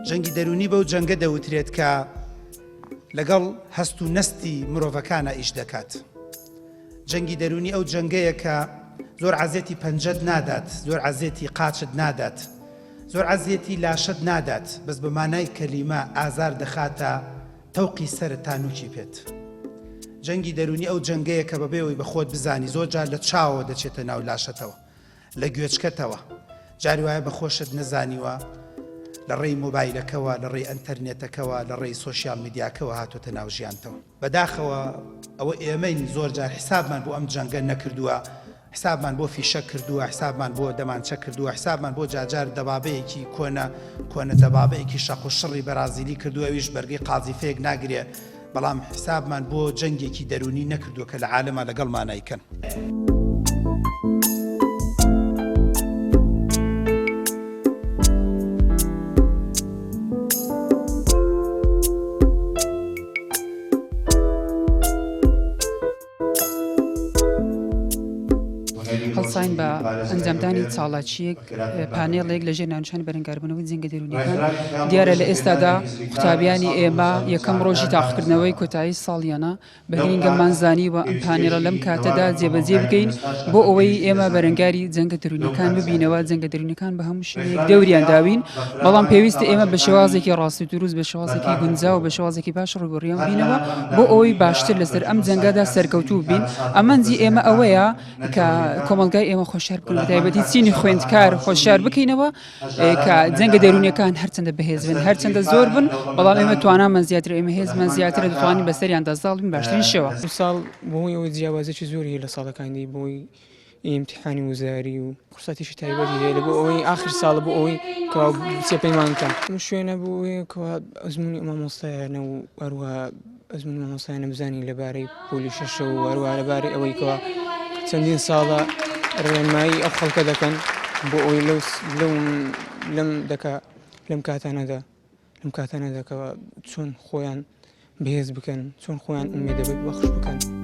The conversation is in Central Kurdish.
جەنگی دەروونی بەو جەنگە دەوترێت کە لەگەڵ هەست و نەستی مرۆڤەکانا ئیش دەکات. جەنگی دەروونی ئەو جەنگەیە کە زۆر عەزێتی پەنجەت نادات، زۆر عەزێتی قاچت نادات، زۆر عەزێتی لاشەت نادات، بەس بە مانای کەلیمە ئازار دەخاتە تەوقی سەرت تا نوکی پێت. جەنگی دەروونی ئەو جەنگەیە کە بەبێ ئەوەی بە خۆت بزانی زۆر جار لە چاوەوە دەچێتە ناو لاشەتەوە. لە گوێچکەتەوە جاری وایە بە خۆشت نەزانیوە لە ڕێی مۆبایلەکەوە لە ڕێی ئەنتەرنێتەکەوە لە ڕێی سۆشیال میدیاکەوە هاتۆتە ناو ژیانتەوە بەداخەوە ئەوە ئێمەین زۆر جار حسابمان بۆ ئەم جەنگە نەکردووە حسابمان بۆ فیشەک کردووە حسابمان بۆ دەمانچە کردووە حسابمان بۆ جاجار دەبابەیەکی کۆنە کۆنە دەبابەیەکی شەق و شڕی بەرازیلی کردووە ئەویش بەرگەی قازیفەیەک ناگرێ بەڵام حسابمان بۆ جەنگێکی دەروونی نەکردووە کە لە عالەما لەگەڵمانا ئەیکەن. هەڵساین بە ئەنجامدانی چاڵاکییەک پانێڵێک لە ژێر ناونیشانی بەرەنگاربوونەوەی جەنگە دەروونیەکان دیارە لە ئێستادا قوتابیانی ئێمە یەکەم ڕۆژی تاقیکردنەوەی کۆتایی ساڵیانە بە گرینگەمان زانیوە ئەم پانێڵە لەم کاتەدا جێبەجێ بکەین بۆ ئەوەی ئێمە بەرەنگاری جەنگە دەروونیەکان ببینەوە جەنگە دەروونیەکان بە هەموو شێوەیەک دەوریان داوین بەڵام پێویستە ئێمە بە شێوازێکی ڕاست و دروست بە شێوازێکی گونجاو بە شێوازێکی باش ڕووبەڕوویان بینەوە بۆ ئەوەی باشتر لەسەر ئەم جەنگەدا سەرکەوتوو بین ئامانجی ئێمە ئەوەیە کە کۆمەڵگای ئێمە خۆشیار بکەین بەتایبەتی چینی خوێندکار خۆشیار بکەینەوە کە جەنگە دەروونیەکان هەرچەندە بەهێز بن هەرچەندە زۆر بن بەڵام ئێمە توانامان زیاتر ئێمە هێزمان زیاترە دەتوانین بەسەریاندا زاڵ بین باشترین شێوە. ساڵ بەهۆی ئەوەی جیاوازیی زۆری هەیە لە ساڵەکانی بۆی ئیمتیحانی وزاری و قورساتیشی تایبەتی هەیە لە بۆ ئەوەی ئاخر ساڵە بۆ ئەوەی کەوا بچێ پەیمانگا ئەم شوێنە بۆ ئەوەیە کەوا ئەزموونی مامۆستایانە و هەروەها ئەزموونی مامۆستایانە بزانین لەبارەی پۆلی شەشەوە و هەروەها لەبارەی ئەوەی کەوا چەندین ساڵە ڕێنمایی ئەو خەڵکە دەکەن بۆ ئەوەی لەو لەو لەم دەکا لەم کاتانەدا لەم کاتانەدا کەوا چۆن خۆیان بەهێز بکەن چۆن خۆیان ئومێدە بەخش بکەن.